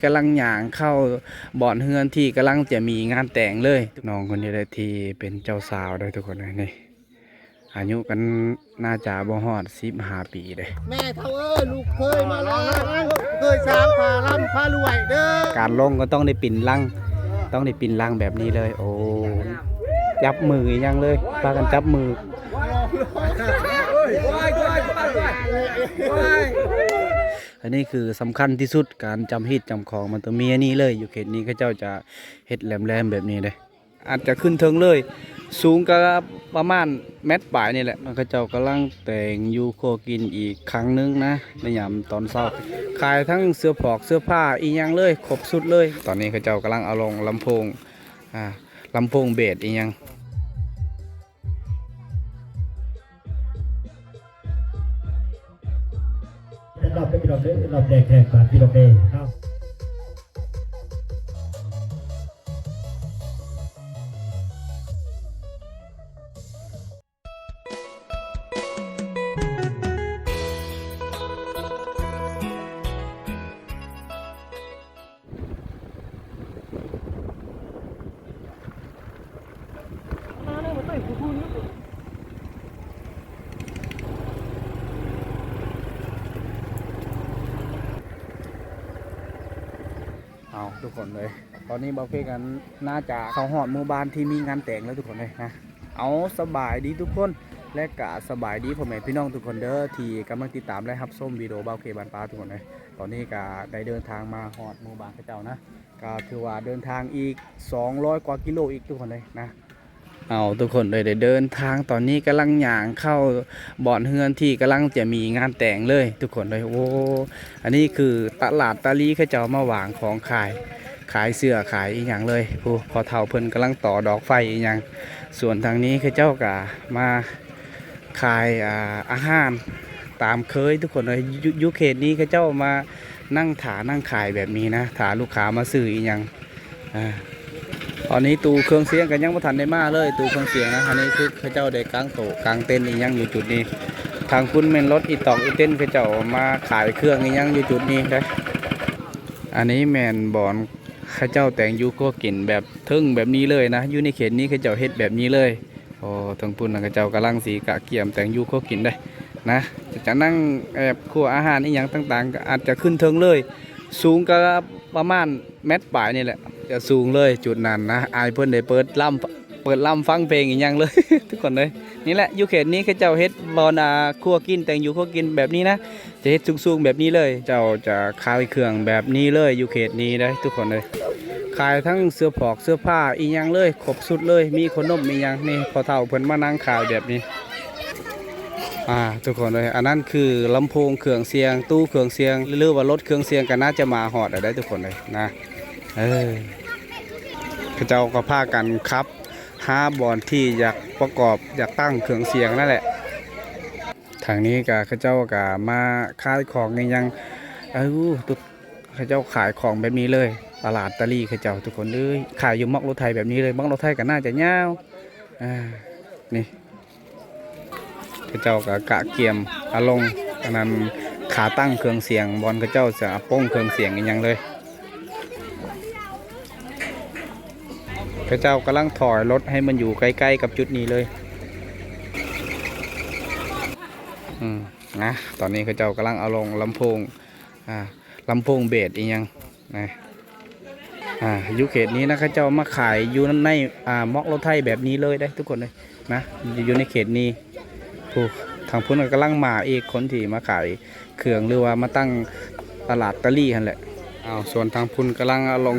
ກຳລັງຍ່າງເຂົ້າບ່ອນເຮືອນທີ່ກຳລັງຈະມີງານແຕ່ງເລີຍ. ນ້ອງຄົນນີ້ແຫຼະທີ່ເປັນເຈົ້າສາວເດີທຸກຄົນເອີຍ ນີ້ ອາຍຸກັນໜ້າຈະບໍ່ຮອດສິບຫ້າປີເດ້. ແມ່ເຖົ້າເອີຍ ລູກເຂີຍມາແລ້ວ ເຂີຍສາງພາລຳພາລວຍເດີ. ການລົງກໍຕ້ອງໄດ້ປິ່ນຫຼັງ ຕ້ອງໄດ້ປິ່ນຫຼັງແບບນີ້ເລີຍ. ໂອ້ ຈັບມືອີ່ຫຍັງເລີຍ ພາກັນຈັບມື. ອັນນີ້ຄືສຳຄັນທີ່ສຸດ ການຈຳຮີດຈຳຄອງມັນຕ້ອງມີອັນນີ້ເລີຍ. ຢູ່ເຂດນີ້ເຂົາເຈົ້າຈະເຮັດແຫຼມໆແບບນີ້ເດ້. ອາດຈະຂຶ້ນເທິງເລີຍ ສູງກະປະມານແມັດປາຍນີ້ແຫຼະ. ເຂົາເຈົ້າກຳລັງແຕ່ງຢູ່ຄົວກິນອີກຄັ້ງໜຶ່ງນະ ໃນຍາມຕອນເຊົ້າ. ຂາຍທັງເສື້ອຜອກເສື້ອຜ້າອີ່ຫຍັງເລີຍ ຄົບຊຸດເລີຍ. ຕອນນີ້ເຂົາເຈົ້າກຳລັງເອົາລົງລຳໂພງ ອາ ລຳໂພງເບສອີ່ຫຍັງ. ເປັນຮອບເດີ ພີ່ນ້ອງເດີ ເປັນຮອບແຈກແຂກບາດພີ່ນ້ອງເດີເນາະ. ເອົາ ທຸກຄົນເອີຍ ຕອນນີ້ບ່າວເພກກັນໜ້າຈະເຂົ້າຮອດໝູ່ບ້ານທີ່ມີງານແຕ່ງແລ້ວທຸກຄົນເອີຍນະ. ເອົາ ສະບາຍດີທຸກຄົນ ແລະກະສະບາຍດີພໍ່ແມ່ພີ່ນ້ອງທຸກຄົນເດີ ທີ່ກຳລັງຕິດຕາມ ແລະ ຮັບຊົມວິດີໂອບ່າວເຄບ້ານປ່າທຸກຄົນເອີຍ. ຕອນນີ້ກະໄດ້ເດີນທາງມາຮອດໝູ່ບ້ານເຂົາເຈົ້ານະ ກະຖືວ່າເດີນທາງອີກສອງຮ້ອຍກວ່າກິໂລອີກທຸກຄົນເອີຍນະ. ເອົາ ທຸກຄົນເອີຍ ໄດ້ເດີນທາງ ຕອນນີ້ກຳລັງຍ່າງເຂົ້າບ່ອນເຮືອນທີ່ກຳລັງຈະມີງານແຕ່ງເລີຍທຸກຄົນເອີຍ. ໂອ້ ອັນນີ້ຄືຕະຫຼາດຕາລີ ເຂົາເຈົ້າມາວາງຂອງຂາຍ ຂາຍເສື້ອຂາຍອີ່ຫຍັງເລີຍ. ຜູ້ພໍ່ເຖົ້າເພິ່ນກຳລັງຕໍ່ດອກໄຟອີ່ຫຍັງ ສ່ວນທາງນີ້ເຂົາເຈົ້າກະມາຂາຍ ອາ ອາຫານຕາມເຄີຍທຸກຄົນເອີຍ. ຢູ່ ຢູ່ເຂດນີ້ເຂົາເຈົ້າມານັ່ງຖ້ານັ່ງຂາຍແບບນີ້ນະ ຖ້າລູກຄ້າມາຊື້ອີ່ຫຍັງ. ອາ ຕອນນີ້ຕູ້ເຄື່ອງສຽງກໍຍັງບໍ່ທັນໄດ້ມາເລີຍ ຕູ້ເຄື່ອງສຽງນະ. ອັນນີ້ຄືເຂົາເຈົ້າໄດ້ກາງໂຕະກາງເຕັນອີ່ຫຍັງຢູ່ຈຸດນີ້. ທາງພຸ້ນແມ່ນລົດອີຕອກອີເຕັນ ເຂົາເຈົ້າມາຂາຍເຄື່ອງອີ່ຫຍັງຢູ່ຈຸດນີ້ເດ້. ອັນນີ້ແມ່ນບ່ອນເຂົາເຈົ້າແຕ່ງຢູ່ຄົວກິນແບບເທິງແບບນີ້ເລີຍນະ ຢູ່ໃນເຂດນີ້ເຂົາເຈົ້າເຮັດແບບນີ້ເລີຍ. ໂອ້ ທາງພຸ້ນນະ ເຂົາເຈົ້າກຳລັງຊິກະກຽມແຕ່ງຢູ່ຄົວກິນເດ້ນະ ຈະ ຈະນັ່ງແອບຄົວອາຫານອີ່ຫຍັງຕ່າງໆ ກໍອາດຈະຂຶ້ນເທິງເລີຍ ສູງກະປະມານແມັດປາຍນີ້ແຫຼະ ຈະສູງເລີຍຈຸດນັ້ນນະ. ອ້າຍເພິ່ນໄດ້ເປີດລຳ ເປີດລຳຟັງເພງອີ່ຫຍັງເລີຍ ທຸກຄົນເອີຍ. ນີ້ແຫຼະ ຢູ່ເຂດນີ້ເຂົາເຈົ້າເຮັດບ່ອນ ອາ ຄົວກິນ ແຕ່ງຢູ່ຄົວກິນແບບນີ້ນະ ຈະເຮັດສູງໆແບບນີ້ເລີຍ. ເຈົ້າຈະຂາຍເຄື່ອງແບບນີ້ເລີຍ ຢູ່ເຂດນີ້ເດ້ທຸກຄົນເອີຍ. ຂາຍທັງເສື້ອຜອກເສື້ອຜ້າອີ່ຫຍັງເລີຍ ຄົບຊຸດເລີຍ ມີຂົວໜົມອີ່ຫຍັງ. ນີ້ພໍ່ເຖົ້າເພິ່ນມານັ່ງຂາຍແບບນີ້ ອາ ທຸກຄົນເອີຍ. ອັນນັ້ນຄືລຳໂພງເຄື່ອງສຽງ ຕູ້ເຄື່ອງສຽງ ຫຼືວ່າລົດເຄື່ອງສຽງ ກໍໜ້າຈະມາຮອດແລ້ວເດ້ທຸກຄົນເອີຍນະ. ເອີ ເຂົາເຈົ້າກໍພາກັນຂັບຫາບ່ອນທີ່ຢາກປະກອບ ຢາກຕັ້ງເຄື່ອງສຽງນັ້ນແຫຼະ. ທາງນີ້ກະເຂົາເຈົ້າກະມາຂາຍຂອງອີ່ຫຍັງ ເອີ ເຂົາເຈົ້າຂາຍຂອງແບບນີ້ເລີຍ ຕະຫຼາດຕາລີເຂົາເຈົ້າ ທຸກຄົນເອີຍ. ຂາຍຢູ່ໝອກລົດໄຖແບບນີ້ເລີຍ ໝອກລົດໄຖກໍໜ້າຈະຍາວ. ອາ ນີ້ ເຂົາເຈົ້າກໍກະກຽມເອົາລົງ ອັນນັ້ນ ຂາຕັ້ງເຄື່ອງສຽງ ບ່ອນເຂົາເຈົ້າຈະປົ້ງເຄື່ອງສຽງອີ່ຫຍັງເລີຍ. ເຂົາເຈົ້າກຳລັງຖອຍລົດໃຫ້ມັນຢູ່ໃກ້ໆກັບຈຸດນີ້ເລີຍ. ອືມ ນະ ຕອນນີ້ເຂົາເຈົ້າກຳລັງເອົາລົງລຳໂພງ ອາ ລຳໂພງເບສອີ່ຫຍັງນະ. ອາ ຢູ່ເຂດນີ້ນະ ເຂົາເຈົ້າມາຂາຍຢູ່ໃນ ອາ ໝອກລົດໄຖແບບນີ້ເລີຍເດ້ທຸກຄົນເອີຍນະ ຢູ່ໃນເຂດນີ້. ຜູ້ ທາງພຸ້ນກໍກຳລັງມາອີກ ຄົນທີ່ມາຂາຍ ເຄື່ອງ ຫຼືວ່າມາຕັ້ງຕະຫຼາດຕາລີຫັ້ນແຫຼະ. ເອົາ ສ່ວນທາງພຸ້ນກຳລັງເອົາລົງ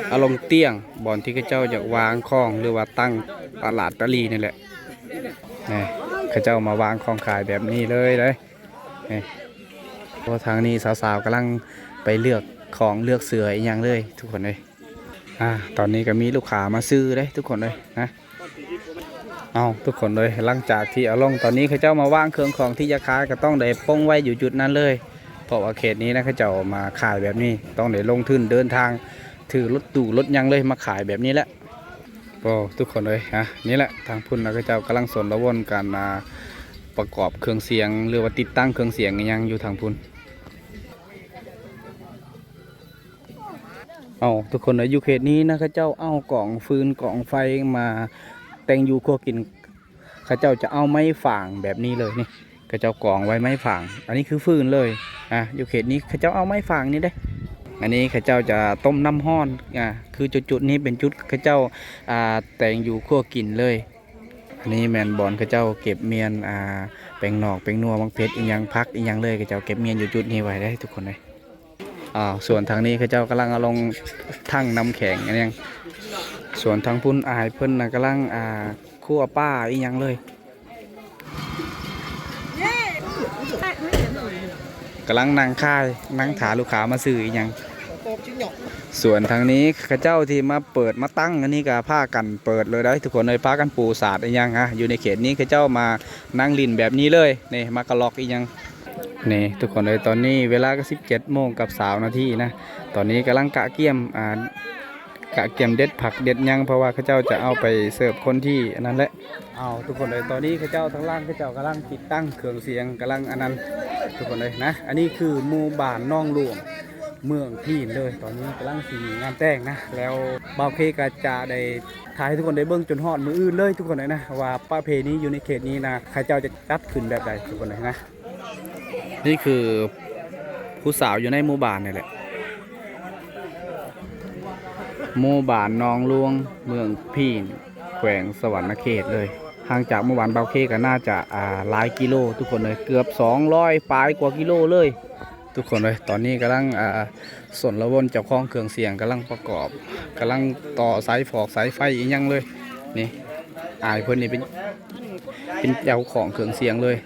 ເອົາລົງຕຽງ ບ່ອນທີ່ເຂົາເຈົ້າຢາກວາງຂອງ ຫຼືວ່າຕັ້ງຕະຫຼາດຕາລີນີ້ແຫຼະ. ນີ້ ເຂົາເຈົ້າມາວາງຂອງຂາຍແບບນີ້ເລີຍເດ້. ນີ້ ເພາະທາງນີ້ສາວໆກຳລັງໄປເລືອກຂອງເລືອກເສື້ອອີ່ຫຍັງເລີຍ ທຸກຄົນເອີຍ. ອາ ຕອນນີ້ກໍມີລູກຄ້າມາຊື້ເດ້ ທຸກຄົນເອີຍນະ. ເອົາ ທຸກຄົນເອີຍ ຫຼັງຈາກທີ່ເອົາລົງ ຕອນນີ້ເຂົາເຈົ້າມາວາງເຄື່ອງຂອງທີ່ຈະຂາຍ ກໍຕ້ອງໄດ້ປົ້ງໄວ້ຢູ່ຈຸດນັ້ນເລີຍ ເພາະວ່າເຂດນີ້ນະ ເຂົາເຈົ້າມາຂາຍແບບນີ້ ຕ້ອງໄດ້ລົງທຶນເດີນທາງ ຖືລົດຕູ້ລົດຫຍັງເລີຍ ມາຂາຍແບບນີ້ແຫຼະ. ໂອ້ ທຸກຄົນເອີຍ ອາ ນີ້ແຫຼະ ທາງພຸ້ນນະ ເຂົາເຈົ້າກຳລັງສົນລະວົນກັນ ອາ ປະກອບເຄື່ອງສຽງ ຫຼືວ່າຕິດຕັ້ງເຄື່ອງສຽງອີ່ຫຍັງຢູ່ທາງພຸ້ນ. ເອົາ ທຸກຄົນເອີຍ ຢູ່ເຂດນີ້ນະ ເຂົາເຈົ້າເອົາກອງຟືນກອງໄຟມາແຕ່ງຢູ່ຄົວກິນ ເຂົາເຈົ້າຈະເອົາໄມ້ຟາງແບບນີ້ເລີຍນີ້ ເຂົາເຈົ້າກອງໄວ້ໄມ້ຟາງ ອັນນີ້ຄືຟືນເລີຍ ອ່າ ຢູ່ເຂດນີ້ເຂົາເຈົ້າເອົາໄມ້ຟາງນີ້ເດ້ ອັນນີ້ເຂົາເຈົ້າຈະຕົ້ມນ້ຳຮ້ອນ ອ່າ ຄືຈຸດໆນີ້ເປັນຈຸດເຂົາເຈົ້າ ອ່າ ແຕ່ງຢູ່ຄົວກິນເລີຍ ອັນນີ້ແມ່ນບ່ອນເຂົາເຈົ້າເກັບມຽນ ອ່າ ແປ້ງນອກ ແປ້ງນົວ ໝາກເຜັດ ອີ່ຫຍັງ ຜັກອີ່ຫຍັງເລີຍ ເຂົາເຈົ້າເກັບມຽນຢູ່ຈຸດນີ້ໄວ້ເດ້ທຸກຄົນເອີຍ. ອ່າ ສ່ວນທາງນີ້ເຂົາເຈົ້າກຳລັງເອົາລົງຖັງນ້ຳແຂງອີ່ຫຍັງ ສ່ວນທາງພຸ້ນອ້າຍເພິ່ນນະກຳລັງ ອ່າ ຂົ້ວປາອີ່ຫຍັງເລີຍ ກຳລັງນັ່ງຂາຍ ນັ່ງຖ້າລູກຄ້າມາຊື້ອີ່ຫຍັງ. ສ່ວນທາງນີ້ເຂົາເຈົ້າທີ່ມາເປີດມາຕັ້ງອັນນີ້ກໍພາກັນເປີດເລີຍເດ້ທຸກຄົນເອີຍ ພາກັນປູສາດອີ່ຫຍັງ ອ່າ ຢູ່ໃນເຂດນີ້ເຂົາເຈົ້າມານັ່ງຫຼິ້ນແບບນີ້ເລີຍ ນີ້ ໝາກກະລັອກອີ່ຫຍັງ. ນີ້ທຸກຄົນເອີຍ ຕອນນີ້ເວລາກໍສິບເຈັດໂມງກັບຊາວນາທີນະ ຕອນນີ້ກຳລັງກະກຽມ ອ່າ ກະກຽມເດັດຜັກເດັດຫຍັງ ເພາະວ່າເຂົາເຈົ້າຈະເອົາໄປເສີບຄົນທີ່ອັນນັ້ນແຫຼະ. ເອົາ ທຸກຄົນເອີຍ ຕອນນີ້ເຂົາເຈົ້າທາງຫຼັງເຂົາເຈົ້າກຳລັງຕິດຕັ້ງເຄື່ອງສຽງ ກຳລັງອັນນັ້ນ ທຸກຄົນເອີຍນະ ອັນນີ້ຄືໝູ່ບ້ານໜອງຫຼວງ ເມືອງພີນເລີຍ ຕອນນີ້ກຳລັງຊິມີງານແຕ່ງນະ ແລ້ວບ່າວເຄກໍຈະໄດ້ຖ່າຍໃຫ້ທຸກຄົນໄດ້ເບິ່ງຈົນຮອດມື້ອື່ນເລີຍ ທຸກຄົນເອີຍນະ ວ່າປະເພນີຢູ່ໃນເຂດນີ້ນະ ເຂົາເຈົ້າຈະຈັດຂຶ້ນແບບໃດ ທຸກຄົນເອີຍນະ. ນີ້ຄືຜູ້ສາວຢູ່ໃນໝູ່ບ້ານນີ້ແຫຼະ ໝູ່ບ້ານໜອງຫຼວງ ເມືອງພີນ ແຂວງສະຫວັນນະເຂດເລີຍ ຫ່າງຈາກໝູ່ບ້ານບ່າວເຄກໍໜ້າຈະ ອ່າ ຫຼາຍກິໂລທຸກຄົນເອີຍ ເກືອບສອງຮ້ອຍປາຍກວ່າກິໂລເລີຍ ທຸກຄົນເອີຍ. ຕອນນີ້ກຳລັງ ອ່າ ຊົນລະວົນເຈົ້າຂອງເຄື່ອງສຽງກຳລັງປະກອບ ກຳລັງຕໍ່ສາຍຟອກສາຍໄຟອີ່ຫຍັງເລີຍ ນີ້ ອ້າຍເພິ່ນນີ້ເປັນ ເປັນເຈົ້າຂອງເຄື່ອງສຽງເລີຍ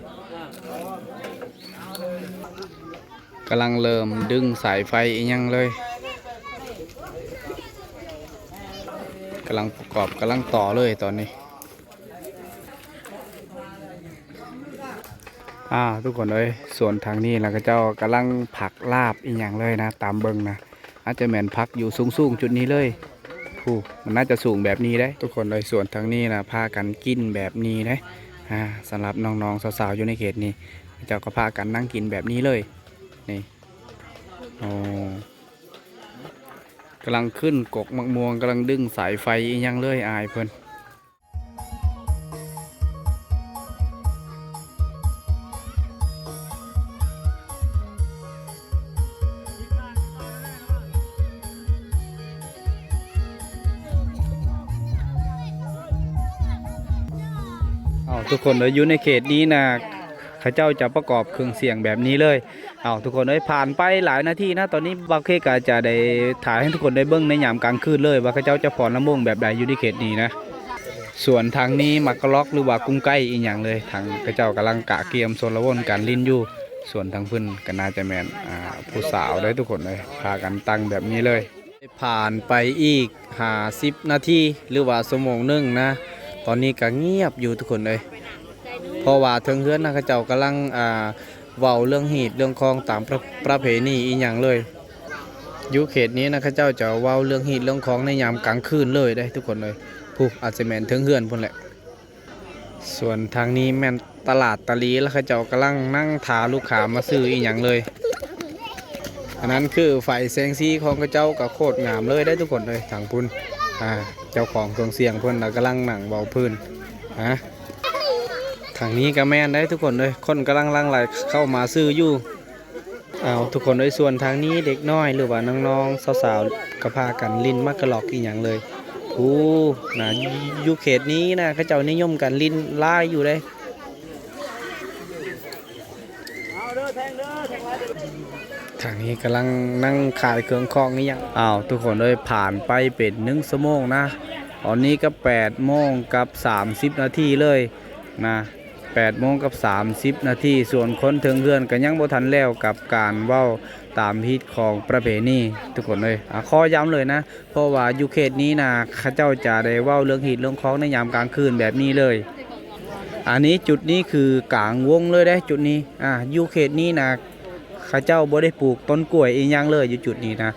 ກຳລັງເລີ່ມດຶງສາຍໄຟອີ່ຫຍັງເລີຍ ກຳລັງປະກອບ ກຳລັງຕໍ່ເລີຍຕອນນີ້. ອ່າ ທຸກຄົນເອີຍ ສ່ວນທາງນີ້ລະ ເຂົາເຈົ້າກຳລັງຜັກລາບອີ່ຫຍັງເລີຍນະ ຕາມເບິ່ງນະ ອາດຈະແມ່ນຜັກຢູ່ສູງໆຈຸດນີ້ເລີຍ ຜູ້ ມັນໜ້າຈະສູງແບບນີ້ເດ້ ທຸກຄົນເອີຍ. ສ່ວນທາງນີ້ນະ ພາກັນກິນແບບນີ້ເດ້ ອ່າ ສຳລັບນ້ອງໆສາວໆຢູ່ໃນເຂດນີ້ ເຂົາເຈົ້າກໍພາກັນນັ່ງກິນແບບນີ້ເລີຍ ນີ້ ໂອ້ ກຳລັງຂຶ້ນກົກໝາກມ່ວງ ກຳລັງດຶງສາຍໄຟອີ່ຫຍັງເລີຍ ອ້າຍເພິ່ນ. ເອົາ ທຸກຄົນເອີຍ ຢູ່ໃນເຂດນີ້ນະ ເຂົາເຈົ້າຈະປະກອບເຄື່ອງສຽງແບບນີ້ເລີຍ. ເອົາ ທຸກຄົນເອີຍ ຜ່ານໄປຫຼາຍນາທີນະ ຕອນນີ້ບ່າວເຄກະຈະໄດ້ຖ່າຍໃຫ້ທຸກຄົນໄດ້ເບິ່ງໃນຍາມກາງຄືນເລີຍ ວ່າເຂົາເຈົ້າຈະຟ້ອນລຳວົງແບບໃດຢູ່ໃນເຂດນີ້ນະ. ສ່ວນທາງນີ້ໝາກກະລັອກ ຫຼືວ່າກຸ້ງໄກ່ອີ່ຫຍັງເລີຍ ທາງເຂົາເຈົ້າກຳລັງກະກຽມຊົນລະວົນກັນຫຼິ້ນຢູ່. ສ່ວນທາງເພິ່ນກໍໜ້າຈະແມ່ນ ອ່າ ຜູ້ສາວເດ້ທຸກຄົນເອີຍ ພາກັນຕັ້ງແບບນີ້ເລີຍ. ຜ່ານໄປອີກຫ້າສິບນາທີ ຫຼືວ່າຊົ່ວໂມງໜຶ່ງນະ ຕອນນີ້ກໍງຽບຢູ່ທຸກຄົນເອີຍ ເພາະວ່າເທິງເຮືອນນະ ເຂົາເຈົ້າກຳລັງ ອ່າ ເວົ້າເລື່ອງຮີດເລື່ອງຄອງຕາມປະ ປະເພນີອີ່ຫຍັງເລີຍ. ຢູ່ເຂດນີ້ນະ ເຂົາເຈົ້າຈະເວົ້າເລື່ອງຮີດເລື່ອງຄອງໃນຍາມກາງຄືນເລີຍເດ້ທຸກຄົນເອີຍ ຜູ້ ອາດຈະແມ່ນເທິງເຮືອນພຸ້ນແຫຼະ. ສ່ວນທາງນີ້ແມ່ນຕະຫຼາດຕາຫຼີ ແລ້ວເຂົາເຈົ້າກຳລັງນັ່ງຖ້າລູກຄ້າມາຊື້ອີ່ຫຍັງເລີຍ. ອັນນັ້ນຄືໄຟແສງສີຂອງເຂົາເຈົ້າກໍໂຄດງາມເລີຍເດ້ທຸກຄົນເອີຍ ທາງພຸ້ນ ອ່າ ເຈົ້າຂອງເຄື່ອງສຽງເພິ່ນນະກຳລັງນັ່ງເວົ້າພື້ນ ອ່າ ທາງນີ້ກໍແມ່ນເດ້ທຸກຄົນເອີຍ ຄົນກຳລັງຫຼັ່ງໄຫຼເຂົ້າມາຊື້ຢູ່. ເອົາ ທຸກຄົນເອີຍ ສ່ວນທາງນີ້ເດັກນ້ອຍ ຫຼືວ່ານ້ອງໆສາວໆກໍພາກັນຫຼິ້ນໝາກກະລັອກອີ່ຫຍັງເລີຍ ຜູ້ນະ ຢູ່ເຂດນີ້ນະ ເຂົາເຈົ້ານິຍົມກັນຫຼິ້ນຫຼາຍຢູ່ເດ້. ທາງນີ້ກຳລັງນັ່ງຂາຍເຄື່ອງຂອງອີ່ຫຍັງ. ອ້າວ ທຸກຄົນເອີຍ ຜ່ານໄປເປັນໜຶ່ງຊົ່ວໂມງນະ ຕອນນີ້ກໍແປດໂມງກັບສາມສິບນາທີເລີຍນະ ແປດໂມງກັບສາມສິບນາທີ ສ່ວນຄົນເທິງເຮືອນກໍຍັງບໍ່ທັນແລ້ວກັບການເວົ້າຕາມຮີດຂອງປະເພນີ ທຸກຄົນເອີຍ. ອ່າ ຂໍຢ້ຳເລີຍນະ ເພາະວ່າຢູ່ເຂດນີ້ນະ ເຂົາເຈົ້າຈະໄດ້ເວົ້າເລື່ອງຮີດເລື່ອງຄອງໃນຍາມກາງຄືນແບບນີ້ເລີຍ. ອັນນີ້ ຈຸດນີ້ຄືກາງວົງເລີຍເດ້ ຈຸດນີ້ ອ່າ ຢູ່ເຂດນີ້ນະ ເຂົາເຈົ້າບໍ່ໄດ້ປູກຕົ້ນກ້ວຍອີ່ຫຍັງເລີຍ ຢູ່ຈຸດນີ້ນະ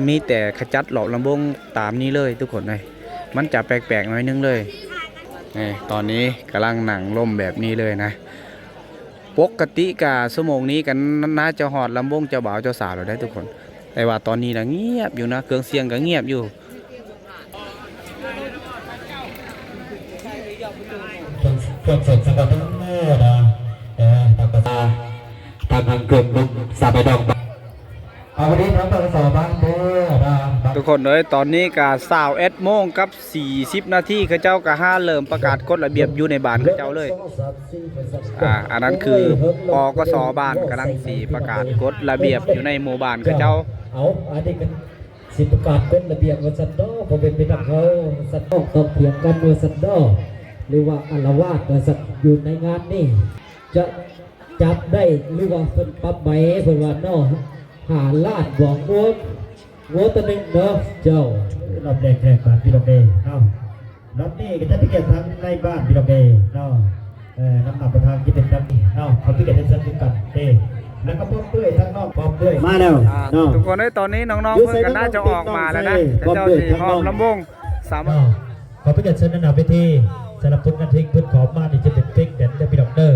ມີແຕ່ຂະຈັດລອບລຳວົງຕາມນີ້ເລີຍ ທຸກຄົນເອີຍ. ມັນຈະແປກໆໜ້ອຍໜຶ່ງເລີຍ. ນີ້ ຕອນນີ້ກຳລັງນັ່ງລົມແບບນີ້ເລີຍນະ. ປົກກະຕິກະຊົ່ວໂມງນີ້ກໍໜ້າຈະຮອດລຳວົງເຈົ້າບ່າວເຈົ້າສາວແລ້ວເດ້ທຸກຄົນ. ແຕ່ວ່າຕອນນີ້ນະງຽບຢູ່ນະ, ເຄື່ອງສຽງກໍງຽບຢູ່. ເຄື່ອງສົດສະບັດເດີນະ ເອີ ທາງກະຊາ ທາງ ທາງເຄື່ອງລຸງສາໄປດອກ ເອົາ ວັນນີ້ທາງປກສບ້ານເດີນະ. ທຸກຄົນເອີຍ, ຕອນນີ້ກະຊາວເອັດໂມງກັບສີ່ສິບນາທີ, ເຂົາເຈົ້າກະຫາເລີ່ມປະກາດກົດລະບຽບຢູ່ໃນບ້ານເຂົາເຈົ້າເລີຍ. ອ່າ ອັນນັ້ນຄື ປກສ ບ້ານກຳລັງຊິປະກາດກົດລະບຽບຢູ່ໃນໝູ່ບ້ານເຂົາເຈົ້າ. ເອົາ ອັນນີ້ກໍຊິປະກາດກົດລະບຽບວ່າຊັ້ນເນາະ, ບໍ່ເປັນໄປຕາມເຂົາວ່າຊັ້ນເນາະ, ຕ້ອງຖຽງກັນວ່າຊັ້ນເນາະ ຫຼືວ່າອາລະວາດວ່າຊັ້ນ. ຢູ່ໃນງານນີ້ຈະຈັບໄດ້ ຫຼືວ່າເພິ່ນປັບໃໝ ເພິ່ນວ່າເນາະ ຫ້າລ້ານບວກ ງົວ ງົວໂຕໜຶ່ງເນາະເຈົ້າ. ລອບແລກແຂກບາດພີ່ນ້ອງເດ້ເນາະ, ລອບນີ້ກໍຈະໄປແກ່ທາງໃນບ້ານພີ່ນ້ອງເດ້ເນາະ. ເອີ ນຳໜ້າປະທານທີ່ເປັນດຳນີ້ເນາະ, ເຂົາຊິແກ່ເຮັດສັນຕິກັນເດ້ ແລ້ວກໍພ້ອມດ້ວຍທາງນອກ ພ້ອມດ້ວຍ ມາແລ້ວ ອ່າ ເນາະ. ທຸກຄົນເອີຍ, ຕອນນີ້ນ້ອງໆເພິ່ນກໍໜ້າຈະອອກມາແລ້ວນະ, ເຂົາເຈົ້າຊິພ້ອມລຳວົງສາມັກ ເນາະ. ຂໍເປັນກຽດເຊີນນະເວທີ ສຳລັບຜົນງານເພງເພິ່ນຂອບມານີ້ຈະເປັນເພງແດນເດີພີ່ນ້ອງເດີ.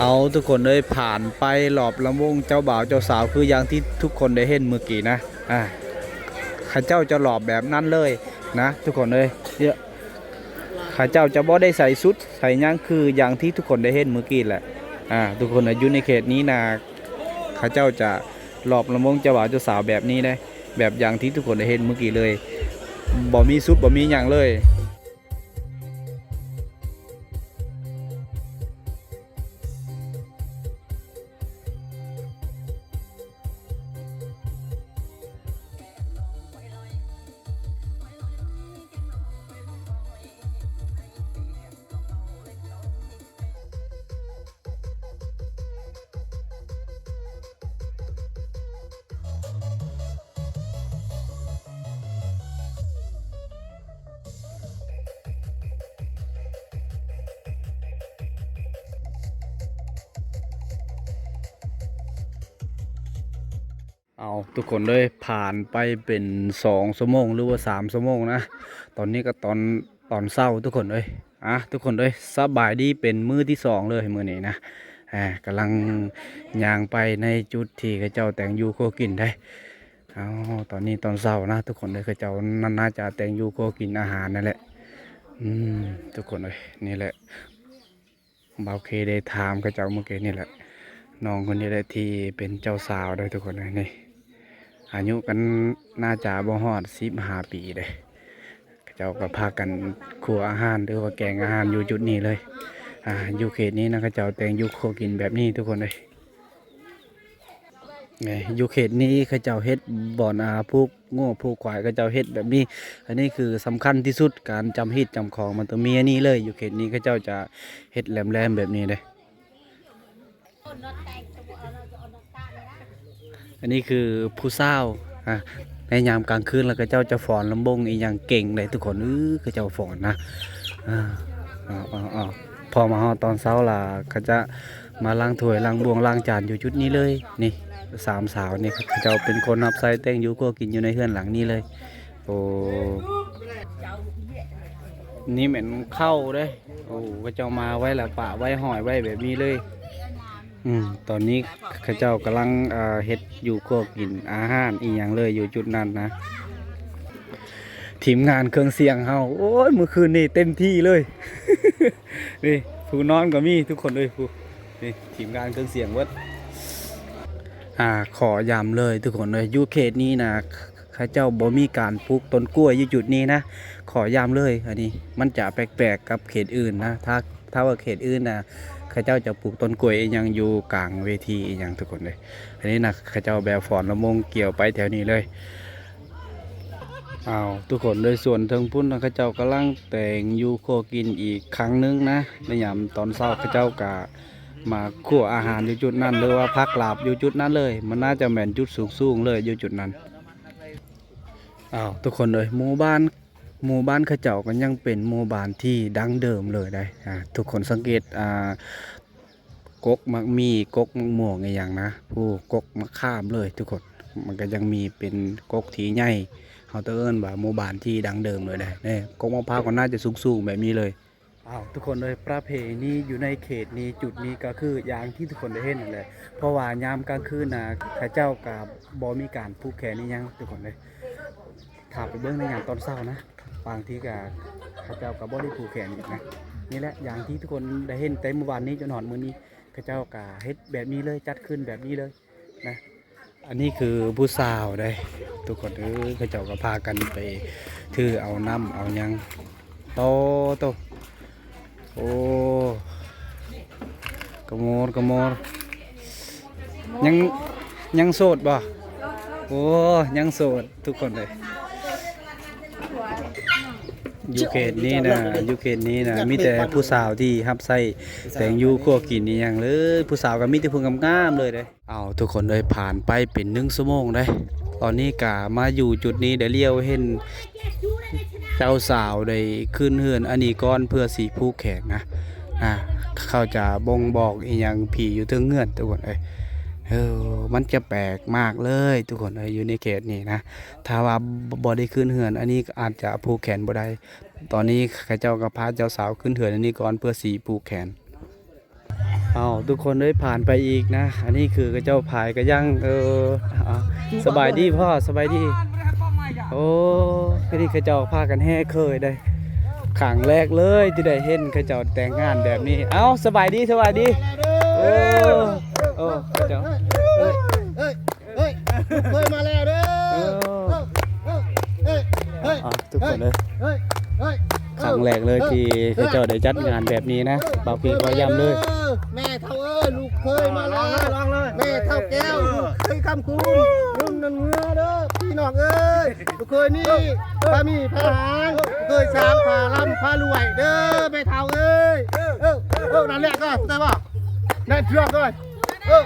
ເອົາ ທຸກຄົນເອີຍ, ຜ່ານໄປລອບລຳວົງເຈົ້າບ່າວເຈົ້າສາວ ຄືຢ່າງທີ່ທຸກຄົນໄດ້ເຫັນມື້ກີ້ນະ, ອ່າ ເຂົາເຈົ້າຈະລອບແບບນັ້ນເລີຍນະ ທຸກຄົນເອີຍ. ເຂົາເຈົ້າຈະບໍ່ໄດ້ໃສ່ຊຸດໃສ່ຫຍັງ ຄືຢ່າງທີ່ທຸກຄົນໄດ້ເຫັນມື້ກີ້ແຫຼະ. ອ່າ ທຸກຄົນເອີຍ, ຢູ່ໃນເຂດນີ້ນະ ເຂົາເຈົ້າຈະລອບລຳວົງເຈົ້າບ່າວເຈົ້າສາວແບບນີ້ເດ້, ແບບຢ່າງທີ່ທຸກຄົນໄດ້ເຫັນມື້ກີ້ເລີຍ, ບໍ່ມີຊຸດ ບໍ່ມີຫຍັງເລີຍ. ເອົາ ທຸກຄົນເອີຍ, ຜ່ານໄປເປັນສອງຊົ່ວໂມງ ຫຼືວ່າສາມຊົ່ວໂມງນະ, ຕອນນີ້ກໍຕອນ ຕອນເຊົ້າ ທຸກຄົນເອີຍ. ອ່າ ທຸກຄົນເອີຍ, ສະບາຍດີ, ເປັນມື້ທີສອງເລີຍມື້ນີ້ນະ. ອ່າ ກຳລັງຍ່າງໄປໃນຈຸດທີ່ເຂົາເຈົ້າແຕ່ງຢູ່ຄົວກິນໄດ໋. ເອົາ ຕອນນີ້ຕອນເຊົ້ານະ ທຸກຄົນເອີຍ, ເຂົາເຈົ້າໜ້າຈະແຕ່ງຢູ່ຄົວກິນອາຫານນັ້ນແຫຼະ. ອືມ ທຸກຄົນເອີຍ, ນີ້ແຫຼະ ບ່າວເຄໄດ້ຖາມເຂົາເຈົ້າມື້ກີ້ນີ້ແຫຼະ, ນ້ອງຄົນນີ້ແຫຼະທີ່ເປັນເຈົ້າສາວເດີ ທຸກຄົນເອີຍ. ນີ້ ອາຍຸກັນໜ້າຈະບໍ່ຮອດສິບຫ້າປີເດ້. ເຂົາເຈົ້າກໍພາກັນຄົວອາຫານ ຫຼືວ່າແກງອາຫານຢູ່ຈຸດນີ້ເລີຍ. ອ່າ ຢູ່ເຂດນີ້ນະ ເຂົາເຈົ້າແຕ່ງຢູ່ຄົວກິນແບບນີ້ ທຸກຄົນເອີຍ. ແມ່ນ ຢູ່ເຂດນີ້ເຂົາເຈົ້າເຮັດບ່ອນ ອ່າ ຜູກງົວຜູກຄວາຍ ເຂົາເຈົ້າເຮັດແບບນີ້. ອັນນີ້ຄືສຳຄັນທີ່ສຸດ, ການຈຳຮີດຈຳຄອງມັນຕ້ອງມີອັນນີ້ເລີຍ. ຢູ່ເຂດນີ້ເຂົາເຈົ້າຈະເຮັດແຫຼມໆແບບນີ້ເດ້. ອັນນີ້ຄືຜູ້ສາວ ອ່າ ໃນຍາມກາງຄືນລະເຂົາເຈົ້າຈະຟ້ອນລຳວົງອີ່ຫຍັງເກັ່ງເດ້ ທຸກຄົນ. ເອີ ເຂົາເຈົ້າຟ້ອນນະ. ອ່າ ເອົາ ເອົາ ເອົາ ພໍມາຮອດຕອນເຊົ້າລະເຂົາຈະມາລ້າງຖ້ວຍລ້າງບ່ວງລ້າງຈານຢູ່ຈຸດນີ້ເລີຍ. ນີ້ ສາມສາວນີ້ ເຂົາເຈົ້າເປັນຄົນຮັບໃຊ້ແຕ່ງຢູ່ຄົວກິນຢູ່ໃນເຮືອນຫຼັງນີ້ເລີຍ. ໂອ້ ນີ້ແມ່ນເຂົ້າເດ້. ໂອ້ ເຂົາເຈົ້າມາໄວ້ລະປະໄວ້ຫ້ອຍໄວ້ແບບນີ້ເລີຍ. ອືມ ຕອນນີ້ເຂົາເຈົ້າກຳລັງ ເອີ ເຮັດຢູ່ຄົວກິນອາຫານອີ່ຫຍັງເລີຍຢູ່ຈຸດນັ້ນນະ. ທີມງານເຄື່ອງສຽງເຮົາ ໂອ້ຍ ມື້ຄືນນີ້ເຕັມທີ່ເລີຍ. ນີ້ ຜູ້ນອນກໍມີ ທຸກຄົນເອີຍ ຜູ້ ນີ້ ທີມງານເຄື່ອງສຽງເບິດ. ອ່າ ຂໍຢ້ຳເລີຍ ທຸກຄົນເອີຍ, ຢູ່ເຂດນີ້ນະ ເຂົາເຈົ້າບໍ່ມີການປູກຕົ້ນກ້ວຍຢູ່ຈຸດນີ້ນະ. ຂໍຢ້ຳເລີຍ, ອັນນີ້ມັນຈະແປກໆກັບເຂດອື່ນນະ. ຖ້າ ຖ້າວ່າເຂດອື່ນນະ ເຂົາເຈົ້າຈະປູກຕົ້ນກ້ວຍອີ່ຫຍັງຢູ່ກາງເວທີອີ່ຫຍັງ ທຸກຄົນເອີຍ. ອັນນີ້ນະ ເຂົາເຈົ້າແບບຟ້ອນລຳວົງກ່ຽວໄປແຖວນີ້ເລີຍ. ອ້າວ ທຸກຄົນເອີຍ, ສ່ວນເທິງພຸ້ນນະ ເຂົາເຈົ້າກຳລັງແຕ່ງຢູ່ຄົວກິນອີກຄັ້ງໜຶ່ງນະ. ໃນຍາມຕອນເຊົ້າ ເຂົາເຈົ້າກະມາຄົວອາຫານຢູ່ຈຸດນັ້ນ ຫຼືວ່າພັກຫຼາບຢູ່ຈຸດນັ້ນເລີຍ. ມັນໜ້າຈະແມ່ນຈຸດສູງໆເລີຍຢູ່ຈຸດນັ້ນ. ອ້າວ ທຸກຄົນເອີຍ, ໝູ່ບ້ານ ໝູ່ບ້ານເຂົາເຈົ້າກໍຍັງເປັນໝູ່ບ້ານທີ່ດັ້ງເດີມເລີຍໄດ໋. ອ່າ ທຸກຄົນສັງເກດ ອ່າ ກົກໝາກມີ້ ກົກໝາກມ່ວງອີ່ຫຍັງນະ ຜູ້ ກົກໝາກຂາມເລີຍ ທຸກຄົນ. ມັນກໍຍັງມີເປັນກົກທີ່ໃຫຍ່, ເຮົາຕ້ອງເອີ້ນວ່າໝູ່ບ້ານທີ່ດັ້ງເດີມເລີຍໄດ໋. ນີ້ ກົກໝາກພ້າວກໍໜ້າຈະສູງໆແບບນີ້ເລີຍ. ອ້າວ ທຸກຄົນເອີຍ ປະເພນີຢູ່ໃນເຂດນີ້ ຈຸດນີ້ກໍຄືຢ່າງທີ່ທຸກຄົນໄດ້ເຫັນນັ້ນແຫຼະ ເພາະວ່າຍາມກາງຄືນນະ ເຂົາເຈົ້າກໍບໍ່ມີການຜູກແຂນອີ່ຫຍັງ ທຸກຄົນເອີຍ. ຖ້າໄປເບິ່ງໃນຍາມຕອນເຊົ້ານະ ບາງທີກໍເຂົາເຈົ້າກໍບໍ່ໄດ້ຜູກແຂນອີກນະ. ນີ້ແຫຼະ ຢ່າງທີ່ທຸກຄົນໄດ້ເຫັນແຕ່ມື້ວານນີ້ຈົນຮອດມື້ນີ້ ເຂົາເຈົ້າກໍເຮັດແບບນີ້ເລີຍ ຈັດຂຶ້ນແບບນີ້ເລີຍ ນະ. ອັນນີ້ຄືຜູ້ສາວເດ້ ທຸກຄົນເອີຍ ເຂົາເຈົ້າກໍພາກັນໄປຖືເອົານ້ຳເອົາຫຍັງ ໂຕໂຕ ໂອ້ ກະໂມດກະໂມດ ຍັງ ຍັງໂສດບໍ່? ໂອ້ ຍັງໂສດ ທຸກຄົນເລີຍ. ຢູ່ເຂດນີ້ນະ ຢູ່ເຂດນີ້ນະ ມີແຕ່ຜູ້ສາວທີ່ຮັບໃຊ້ແຕ່ງຢູ່ຄົວກິນອີ່ຫຍັງເລີຍ ຜູ້ສາວກໍມີແຕ່ຜູ້ງາມໆເລີຍເດ້. ເອົາ ທຸກຄົນເອີຍ ຜ່ານໄປເປັນໜຶ່ງຊົ່ວໂມງເດ້ ຕອນນີ້ກະມາຢູ່ຈຸດນີ້ ໄດ້ຫຼຽວເຫັນເຈົ້າສາວໄດ້ຂຶ້ນເຮືອນອັນນີ້ກ່ອນ ເພື່ອຊິຜູກແຂນນະ ນະ ເຂົາຈະບົ່ງບອກອີ່ຫຍັງຜີຢູ່ເທິງເຮືອນ ທຸກຄົນເອີຍ. ເອີ ມັນຈະແປກມາກເລີຍ ທຸກຄົນເອີຍ ຢູ່ໃນເຂດນີ້ນະ ຖ້າວ່າບໍ່ ບໍ່ໄດ້ຂຶ້ນເຮືອນອັນນີ້ ອາດຈະຜູກແຂນບໍ່ໄດ້. ຕອນນີ້ເຂົາເຈົ້າກໍພາເຈົ້າສາວຂຶ້ນເຮືອນອັນນີ້ກ່ອນ ເພື່ອຊິຜູກແຂນ. ເອົາ ທຸກຄົນເອີຍ ຜ່ານໄປອີກນະ ອັນນີ້ຄືເຂົາເຈົ້າພາຍກະຍັງ ເອີ ສະບາຍດີພໍ່ ສະບາຍດີ. ໂອ້ ຄືນີ້ເຂົາເຈົ້າພາກັນແຫ່ເຄີຍໄດ້ ຄັ້ງແລກເລີຍທີ່ໄດ້ເຫັນເຂົາເຈົ້າແຕ່ງງານແບບນີ້. ເອົາ ສະບາຍດີ ສະບາຍດີ. ໂອ້ ໂອ້ ເຂົາເຈົ້າ ເອີຍ ເອີຍ ເອີຍ ລູກເຂີຍມາແລ້ວເດີ. ເອີ ເອີ ເອີ ເອີ ເອີ ເອີ ທຸກຄົນເອີຍ ເອີ ເອີ ຄັ້ງແລກເລີຍທີ່ເຂົາເຈົ້າໄດ້ຈັດງານແບບນີ້ນະ ບ່າວພີຂໍຢ້ຳເລີຍ. ແມ່ເຖົ້າເອີຍ ລູກເຂີຍມາແລ້ວ ແມ່ເຖົ້າແກ້ວ ລູກເຂີຍຄຳຄູນ ລຸ້ນນັ້ນເມືອເດີ ພີ່ນ້ອງເອີຍ. ລູກເຂີຍນີ້ພາມີພາຫາງ ລູກເຂີຍສາງພາລ່ຳພາລວຍເດີ ແມ່ເຖົ້າເອີຍ. ເອີ ເອີ ນັ້ນແຫຼະກໍ ແຕ່ວ່າ ນັ້ນເທື່ອກໍ ເອີ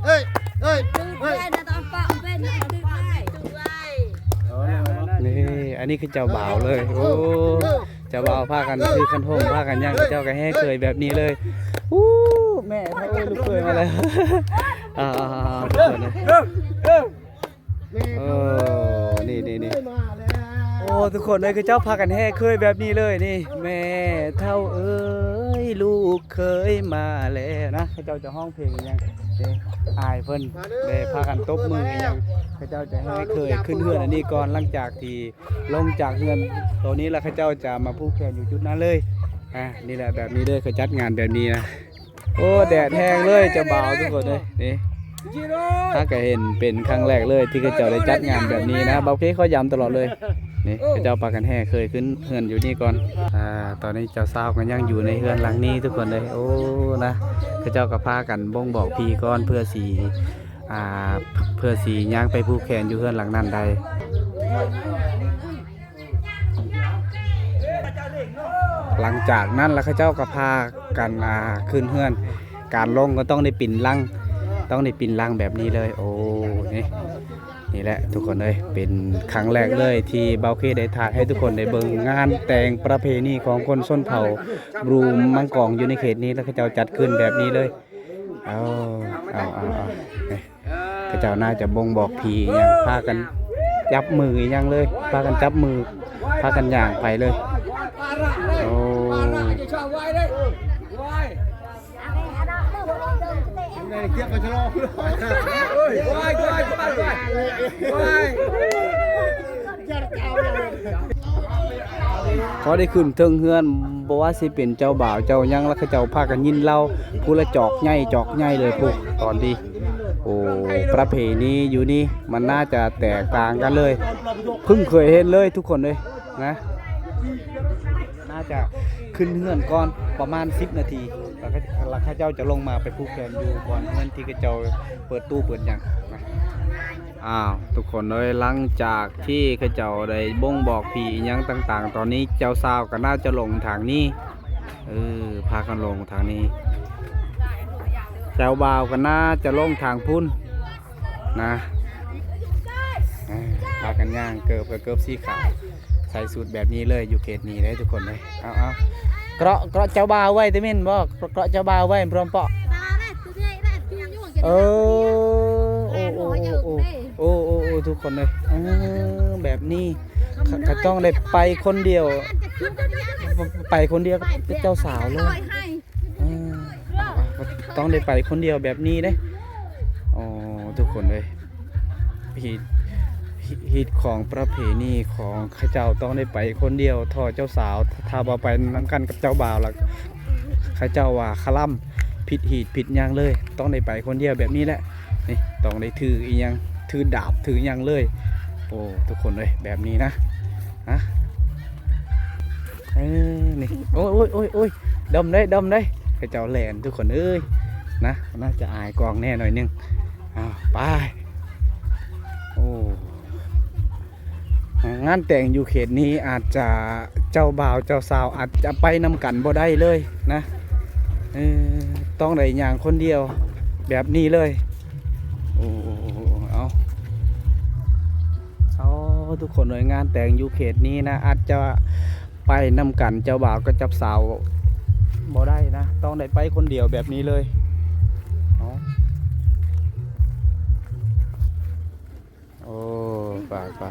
ເອີຍ ເອີຍ ເອີຍ ນີ້ ອັນນີ້ຄືເຈົ້າບ່າວເລີຍ. ໂອ້ ເຈົ້າບ່າວພາກັນຖືຄັນຫົງ ພາກັນຫຍັງ ເຂົາເຈົ້າກໍແຫ່ເຄີຍແບບນີ້ເລີຍ. ອູ້ ແມ່ເຖົ້າເອີຍ ລູກເຂີຍມາແລ້ວ. ອ່າ ທຸກຄົນເອີຍ ເອີ ນີ້ໆໆ ໂອ້ ທຸກຄົນເອີຍ ເຂົາເຈົ້າພາກັນແຫ່ເຄີຍແບບນີ້ເລີຍນີ້. ແມ່ເຖົ້າເອີຍ ລູກເຂີຍມາແລ້ວນະ ເຂົາເຈົ້າຈະຮ້ອງເພງອີ່ຫຍັງນີ້ ອ້າຍເພິ່ນໄດ້ພາກັນຕົບມືອີ່ຫຍັງ ເຂົາເຈົ້າຈະແຫ່ເຄີຍຂຶ້ນເຮືອນອັນນີ້ກ່ອນ ຫຼັງຈາກທີ່ລົງຈາກເຮືອນໂຕນີ້ແລ້ວ ເຂົາເຈົ້າຈະມາຜູກແຂນຢູ່ຈຸດນັ້ນເລີຍ. ອ່າ ນີ້ແຫຼະ ແບບນີ້ເດີ ເຂົາຈັດງານແບບນີ້ນະ. ໂອ້ ແດດແຮງເລີຍ ເຈົ້າບ່າວ ທຸກຄົນເອີຍ ນີ້ ຫາກະເຫັນເປັນຄັ້ງແລກເລີຍທີ່ເຂົາເຈົ້າໄດ້ຈັດງານແບບນີ້ນະ. ບ່າວພີຂໍຢ້ຳຕະຫຼອດເລີຍ ນີ້ ເຂົາເຈົ້າພາກັນແຫ່ເຄີຍຂຶ້ນເຮືອນຢູ່ນີ້ກ່ອນ. ອ່າ ຕອນນີ້ເຈົ້າສາວກໍຍັງຢູ່ໃນເຮືອນຫຼັງນີ້ ທຸກຄົນເອີຍ. ໂອ້ ນະ ເຂົາເຈົ້າກໍພາກັນບົ່ງບອກຜີກ່ອນ ເພື່ອຊິ ອ່າ ເພື່ອຊິຍ່າງໄປຜູກແຂນຢູ່ເຮືອນຫຼັງນັ້ນໄດ້. ຫຼັງຈາກນັ້ນລະເຂົາເຈົ້າກໍພາກັນ ອ່າ ຂຶ້ນເຮືອນ ການລົງກໍຕ້ອງໄດ້ປີນຫຼັງ ຕ້ອງໄດ້ປີນຫຼັງແບບນີ້ເລີຍ. ໂອ້ ນີ້ ນີ້ແຫຼະທຸກຄົນເອີຍ ເປັນຄັ້ງແລກເລີຍທີ່ບ່າວເຄໄດ້ຖ່າຍໃຫ້ທຸກຄົນໄດ້ເບິ່ງງານແຕ່ງປະເພນີຂອງຄົນຊົນເຜົ່າບຣູມັງກອງຢູ່ໃນເຂດນີ້ ລະເຂົາເຈົ້າຈັດຂຶ້ນແບບນີ້ເລີຍ. ເອົາ ເອົາ ເອົາ ເອົາ ນີ້ ເຂົາເຈົ້າໜ້າຈະບົ່ງບອກຜີອີ່ຫຍັງ ພາກັນຈັບມືອີ່ຫຍັງເລີຍ ພາກັນຈັບມື ພາກັນຍ່າງໄປເລີຍ. ໂອ້ ພໍໄດ້ຂຶ້ນເທິງເຮືອນ ບໍ່ວ່າຊິເປັນເຈົ້າບ່າວເຈົ້າຫຍັງ ລະເຂົາເຈົ້າພາກັນຍິນເລົ່າ ຜູ້ລະຈອກໃຫຍ່ ຈອກໃຫຍ່ເລີຍພຸ້ນ. ຕອນນີ້ ໂອ້ ປະເພນີຢູ່ນີ້ມັນໜ້າຈະແຕກຕ່າງກັນເລີຍ ເພິ່ງເຄີຍເຫັນເລີຍທຸກຄົນເອີຍນະ. ໜ້າຈະຂຶ້ນເຮືອນກ່ອນປະມານສິບນາທີ ລະ ລະເຂົາເຈົ້າຈະລົງມາໄປຜູກແຂນຢູ່ບ່ອນເຮືອນທີ່ເຂົາເຈົ້າເປີດຕູ້ເປີດຫຍັງນະ. ອ້າວ ທຸກຄົນເອີຍ ຫຼັງຈາກທີ່ເຂົາເຈົ້າໄດ້ບົ່ງບອກຜີອີ່ຫຍັງຕ່າງໆ ຕອນນີ້ເຈົ້າສາວກໍໜ້າຈະລົງທາງນີ້ ເອີ ພາກັນລົງທາງນີ້ ເຈົ້າບ່າວກໍໜ້າຈະລົງທາງພຸ້ນນະ. ເອີ ພາກັນຍ່າງ ເກີບກໍເກີບສີຂາວ ໃສ່ຊຸດແບບນີ້ເລີຍ ຢູ່ເຂດນີ້ເດ້ທຸກຄົນເດ້. ເອົາ ເອົາ ເກາະ ເກາະເຈົ້າບ່າວໄວ້ແຕ່ແມ່ນບໍ່? ເກາະເຈົ້າບ່າວໄວ້ ພ້ອມເປາະ. ເອີ ໂອ້ ໂອ້ ໂອ້ ໂອ້ ທຸກຄົນເອີຍ ເອີ ແບບນີ້ ກະຕ້ອງໄດ້ໄປຄົນດຽວ ໄປຄົນດຽວກັບເຈົ້າສາວເລີຍ. ເອີ ຕ້ອງໄດ້ໄປຄົນດຽວແບບນີ້ເດ້. ໂອ້ ທຸກຄົນເອີຍ ຮີດ ຮີດຂອງປະເພນີຂອງເຂົາເຈົ້າ ຕ້ອງໄດ້ໄປຄົນດຽວ ຖ້າເຈົ້າສາວ ຖ້າບໍ່ໄປນຳກັນກັບເຈົ້າບ່າວລະ ເຂົາເຈົ້າວ່າຄະລຳ ຜິດຮີດຜິດຫຍັງເລີຍ. ຕ້ອງໄດ້ໄປຄົນດຽວແບບນີ້ແຫຼະ. ນີ້ຕ້ອງໄດ້ຖືອີ່ຫຍັງ ຖືດາບຖືຫຍັງເລີຍ. ໂອ້ ທຸກຄົນເອີຍ ແບບນີ້ນະ ນະ ເອີ ນີ້ ໂອ້ຍ ໂອ້ຍ ໂອ້ຍ ໂອ້ຍ ດົມເດ້ ດົມເດ້ ເຂົາເຈົ້າແລ່ນ ທຸກຄົນເອີຍ ນະ. ໜ້າຈະອາຍກ້ອງແດ່ໜ້ອຍໜຶ່ງ. ອ້າວ ໄປ. ໂອ້ ງານແຕ່ງຢູ່ເຂດນີ້ອາດຈະ ເຈົ້າບ່າວເຈົ້າສາວອາດຈະໄປນຳກັນບໍ່ໄດ້ເລີຍນະ. ເອີ ຕ້ອງໄດ້ຍ່າງຄົນດຽວແບບນີ້ເລີຍ. ໂອ້ ເອົາ ເອົາ ທຸກຄົນເອີຍ ງານແຕ່ງຢູ່ເຂດນີ້ນະ ອາດຈະໄປນຳກັນ ເຈົ້າບ່າວກັບເຈົ້າສາວບໍ່ໄດ້ນະ ຕ້ອງໄດ້ໄປຄົນດຽວແບບນີ້ເລີຍ. ເອົາ ໂອ້ ໄປ ໄປ.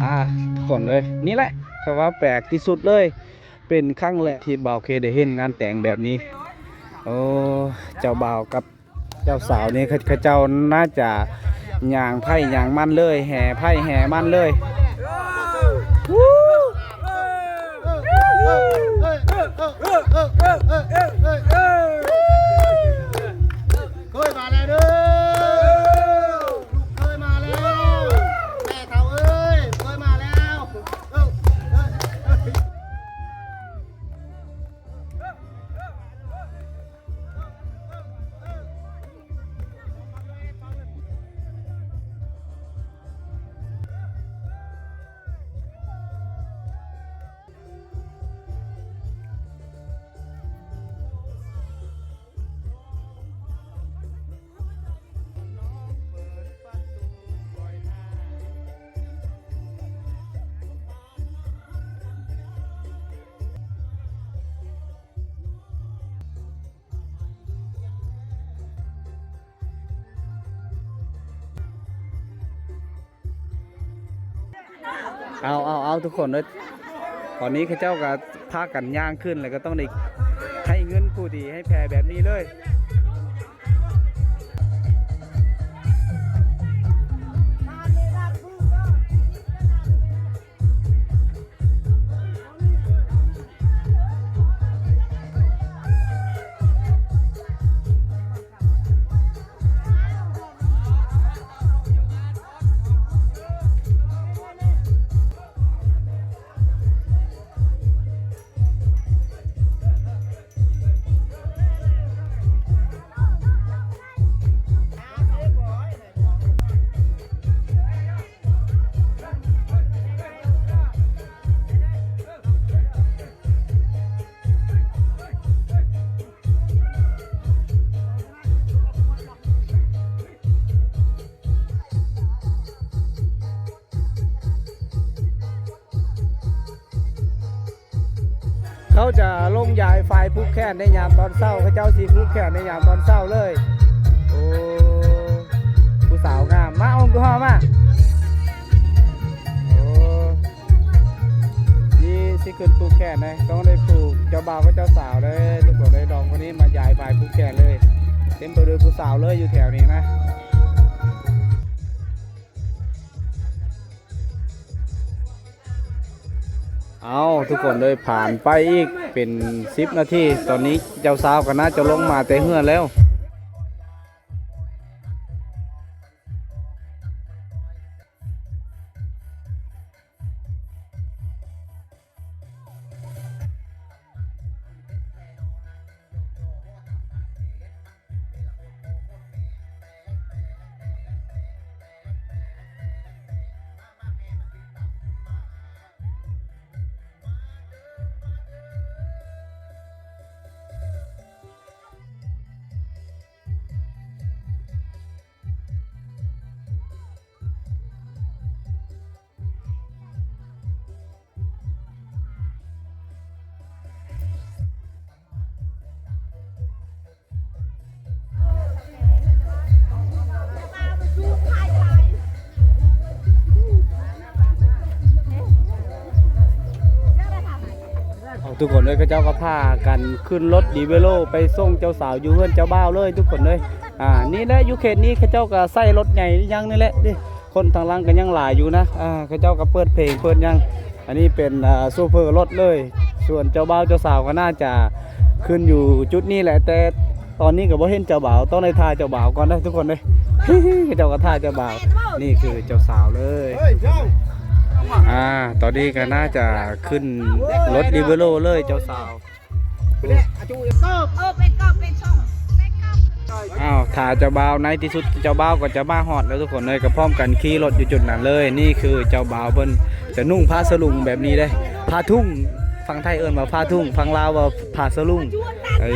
ອ່າ ທຸກຄົນເອີຍ ນີ້ແຫຼະ ຖືວ່າແປກທີ່ສຸດເລີຍ ເປັນຄັ້ງແລກທີ່ບ່າວເຄໄດ້ເຫັນງານແຕ່ງແບບນີ້. ໂອ້ ເຈົ້າບ່າວກັບ ເຈົ້າສາວນີ້ ເຂົາ ເຂົາເຈົ້າໜ້າຈະຍ່າງໃຜຍ່າງມັນເລີຍ ແຫ່ໃຜແຫ່ມັນເລີຍ. ເຄີຍມາແລ້ວເດີ ລູກເຄີຍມາແລ້ວ ແມ່ເຖົ້າເອີຍ ເຄີຍມາແລ້ວ. ເອົາ ເອົາ ເອົາ ທຸກຄົນເອີຍ ຕອນນີ້ເຂົາເຈົ້າກໍພາກັນຍ່າງຂຶ້ນ ແລ້ວກໍຕ້ອງໄດ້ໃຫ້ເງິນຜູ້ທີ່ໃຫ້ແຜ່ແບບນີ້ເລີຍ. ເຂົາຈະລົງຢາຍຝ້າຍຜູກແຂນໃນຍາມຕອນເຊົ້າ ເຂົາເຈົ້າຊິຜູກແຂນໃນຍາມຕອນເຊົ້າເລີຍ. ໂອ້ ຜູ້ສາວງາມ ມາເອົາຜູ້ເຮົາມາ. ໂອ້ ນີ້ຊິຂຶ້ນຜູກແຂນເດ້ ຕ້ອງໄດ້ຜູກ ເຈົ້າບ່າວກັບເຈົ້າສາວເດ້ ທຸກຄົນເດ້. ດອງຄົນນີ້ມາຢາຍຝ້າຍຜູກແຂນເລີຍ ເຕັມໄປດ້ວຍຜູ້ສາວເລີຍ ຢູ່ແຖວນີ້ນະ. ເອົາ ທຸກຄົນເອີຍ ຜ່ານໄປອີກເປັນສິບນາທີ ຕອນນີ້ເຈົ້າສາວກໍໜ້າຈະລົງມາແຕ່ເຮືອນແລ້ວ. ທຸກຄົນເອີຍ ເຂົາເຈົ້າກໍພາກັນຂຶ້ນລົດດີເວໂລໄປສົ່ງເຈົ້າສາວຢູ່ເຮືອນເຈົ້າບ່າວເລີຍທຸກຄົນເອີຍ. ອ່າ ນີ້ແຫຼະ ຢູ່ເຂດນີ້ເຂົາເຈົ້າກໍໃຊ້ລົດໃຫຍ່ອີ່ຫຍັງນີ້ແຫຼະເດ້ ຄົນທາງຫຼັງກໍຍັງຫຼາຍຢູ່ນະ. ອ່າ ເຂົາເຈົ້າກໍເປີດເພງເປີດຫຍັງ ອັນນີ້ເປັນ ອ່າ ໂຊເຟີລົດເລີຍ. ສ່ວນເຈົ້າບ່າວເຈົ້າສາວກໍໜ້າຈະຂຶ້ນຢູ່ຈຸດນີ້ແຫຼະ ແຕ່ຕອນນີ້ກໍບໍ່ເຫັນເຈົ້າບ່າວ ຕ້ອງໄດ້ຖ້າເຈົ້າບ່າວກ່ອນເດີທຸກຄົນເດີ. ເຂົາເຈົ້າກໍຖ້າເຈົ້າບ່າວ. ນີ້ຄືເຈົ້າສາວເລີຍ. ອ່າ ຕອນນີ້ກໍໜ້າຈະຂຶ້ນລົດດີເວໂລເລີຍເຈົ້າສາວ. ເອີ ໄປກັບ ໄປສົ່ງ ໄປກັບ. ອ້າວ ຖ້າເຈົ້າບ່າວ ໃນທີ່ສຸດເຈົ້າບ່າວກໍຈະມາຮອດແລ້ວທຸກຄົນເອີຍ ກໍພ້ອມກັນຂີ່ລົດຢູ່ຈຸດນັ້ນເລີຍ. ນີ້ຄືເຈົ້າບ່າວເພິ່ນຈະນຸ່ງຜ້າສະຫຼຸງແບບນີ້ເດ້ ຜ້າທຸງ ຝັ່ງໄທເອີ້ນວ່າຜ້າທຸງ ຝັ່ງລາວວ່າຜ້າສະຫຼຸງ. ເອີ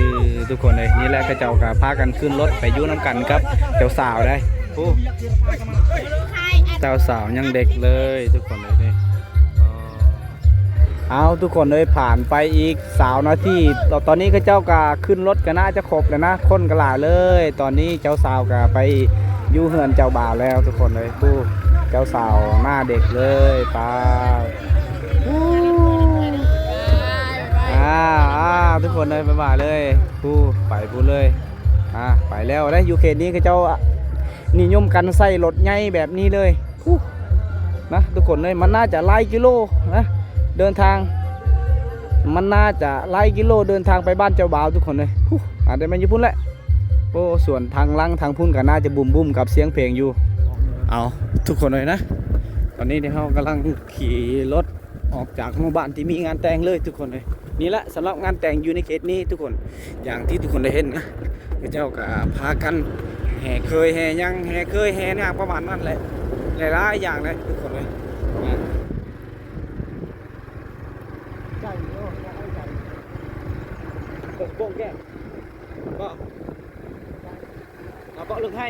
ທຸກຄົນເອີຍ ນີ້ແຫຼະ ເຂົາເຈົ້າກໍພາກັນຂຶ້ນລົດໄປຢູ່ນຳກັນກັບເຈົ້າສາວໄດ໋. ໂອ້ ເຈົ້າສາວຍັງເດັກເລີຍທຸກຄົນເອີຍ. ເອົາ ທຸກຄົນເອີຍ ຜ່ານໄປອີກຊາວນາທີ ຕອນນີ້ເຂົາເຈົ້າກໍຂຶ້ນລົດກໍໜ້າຈະຄົບແລ້ວນະ ຄົນກໍຫຼາຍເລີຍ. ຕອນນີ້ເຈົ້າສາວກໍໄປຢູ່ເຮືອນເຈົ້າບ່າວແລ້ວທຸກຄົນເອີຍ. ຜູ້ເຈົ້າສາວໜ້າເດັກເລີຍ ປາດ. ອ່າ ອ່າ ທຸກຄົນເອີຍ ບາຍບາຍເລີຍ ຜູ້ໄປຜູ້ເລີຍ. ອ່າ ໄປແລ້ວເດ້. ຢູ່ເຂດນີ້ເຂົາເຈົ້ານິຍົມກັນໃຊ້ລົດໃຫຍ່ແບບນີ້ເລີຍ. ຜູ້ນະ ທຸກຄົນເອີຍ ມັນໜ້າຈະຫຼາຍກິໂລນະ ເດີນທາງ ມັນໜ້າຈະຫຼາຍກິໂລເດີນທາງໄປບ້ານເຈົ້າບ່າວທຸກຄົນເອີຍ. ຜູ້ ອາດຈະແມ່ນຢູ່ພຸ້ນແຫຼະ. ໂອ້ ສ່ວນທາງຫຼັງທາງພຸ້ນກໍໜ້າຈະບຸ້ມໆກັບສຽງເພງຢູ່. ເອົາ ທຸກຄົນເອີຍນະ ຕອນນີ້ເຮົາກຳລັງຂີ່ລົດ ອອກຈາກໝູ່ບ້ານທີ່ມີງານແຕ່ງເລີຍທຸກຄົນເອີຍ. ນີ້ແຫຼະ ສຳລັບງານແຕ່ງຢູ່ໃນເຂດນີ້ທຸກຄົນ ຢ່າງທີ່ທຸກຄົນໄດ້ເຫັນນະ ເຂົາເຈົ້າກໍພາກັນແຫ່ເຄີຍແຫ່ຫຍັງ ແຫ່ເຄີຍແຫ່ຫຍັງປະມານນັ້ນແຫຼະ ຫຼາຍໆຢ່າງເລີຍທຸກຄົນເອີຍ. ເບິ່ງແກ້ ບໍ່ ມາເບາະເລິກໃຫ້.